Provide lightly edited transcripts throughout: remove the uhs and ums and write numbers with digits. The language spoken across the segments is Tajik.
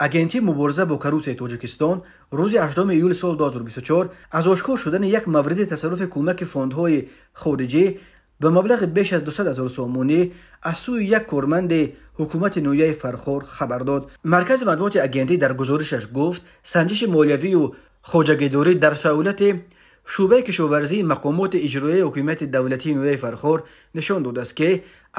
Агентии мубориза бо коррупсияи Тоҷикистон рӯзи 8 июли соли 2024 аз ошкор шудани як мавриди тасарруфи кӯмаки фондҳои хориҷӣ ба маблағи беш аз 200 ҳазор сомонӣ аз сӯи як корманди ҳукумати ноҳияи Фархор хабар дод. Маркази матбуоти агентӣ дар гузоришаш гуфт, санҷиши молиявию хоҷагидорӣ дар фаъолияти шӯъбаи кишоварзии мақомоти иҷроияи ҳокимияти давлатии ноҳияи Фархор нишон додааст, ки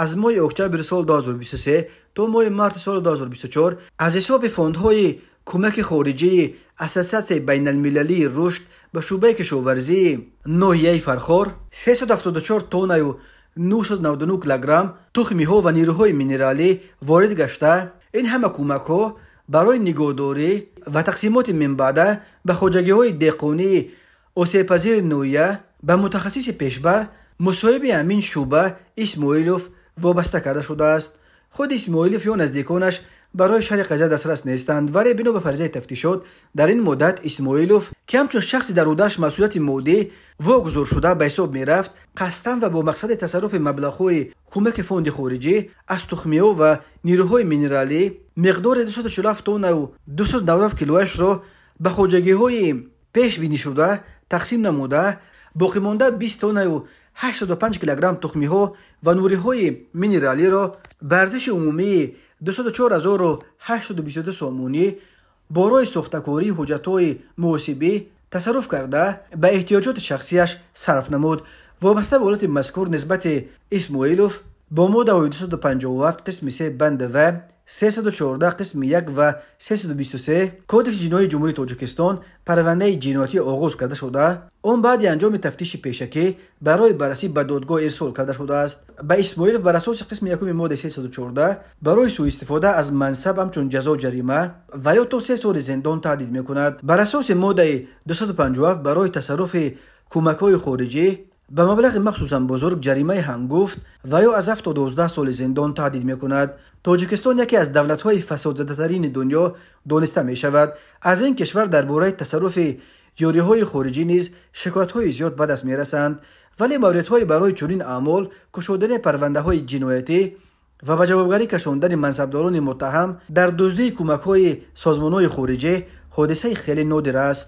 аз моҳи октябри соли 2023 то моҳи марти соли 2024 аз ҳисоби фондҳои кӯмаки хориҷии Ассотсиатсияи байналмилалии рушд ба шӯъбаи кишоварзии ноҳияи Фархор 374 тоннаю 999 килограмм тухмиҳо ва нерӯҳои минералӣ ворид гашта, ин ҳама кӯмакҳо барои нигоҳдорӣ ва тақсимоти минбаъда ба хоҷагиҳои деҳқонии осебпазири ноҳия ба мутахассиси пешбар мусоҳиби ҳамин шӯъба Исмоилов вобаста карда шудааст. Худи Исмоилов ё наздиконаш барои шарҳи қазия дастрас нестанд, вале бино ба фарзияи тафтишот дар ин муддат Исмоилов, ки ҳамчун шахси дар ӯҳдааш масъулияти моддӣ вогузоршуда ба ҳисоб мерафт, қасдан ва бо мақсади тасарруфи маблағҳои кӯмаки фонди хориҷӣ аз тухмиҳо ва нерӯҳои минералӣ миқдори 247 тоннаю 297 килоашро ба хоҷагиҳои пешбинишуда тақсим намуда, боқимонда 20 тоннаю 85 килограмм тухмиҳо ва нуриҳои минералиро ба арзиши умумии 204 822 сомонӣ бо роҳи сохтакории ҳуҷҷатҳои муҳосибӣ тасарруф карда, ба эҳтиёҷоти шахсияш сарф намуд. Вобаста ба ҳолати мазкур нисбати Исмоилов бо моддаҳои 257 қисми 3 банд В, 314 қисми 1 ва 323 Кодекси ҷиноии Ҷумҳурии Тоҷикистон парвандаи ҷиноятӣ оғоз карда шуда, он баъди анҷоми тафтиши пешакӣ барои баррасӣ ба додгоҳ ирсол карда шудааст. Ба Исмоилов бар асоси қисми якуми моддаи 314 барои сӯистифода аз мансаб ҳамчун ҷазо ҷарима ва ё то 3 соли зиндон таҳдид мекунад. Бар асоси моддаи 257 барои тасарруфи кӯмакҳои хориҷӣ ба маблағи махсусан бузург ҷаримаи ҳангуфт ва ё аз 7 то 12 соли зиндон таҳдид мекунад. Тоҷикистон яке аз давлатҳои фасодзадатарини дунё дониста мешавад. Аз ин кишвар дар бораи тасарруфи ёриҳои хориҷӣ низ шикоятҳои зиёд ба даст мерасанд, вале мавридҳои барои чунин аъмол кушодани парвандаҳои ҷиноятӣ ва ба ҷавобгарӣ кашондани мансабдорони муттаҳам дар дуздии кӯмакҳои созмонҳои хориҷӣ ҳодисаи хеле нодир аст.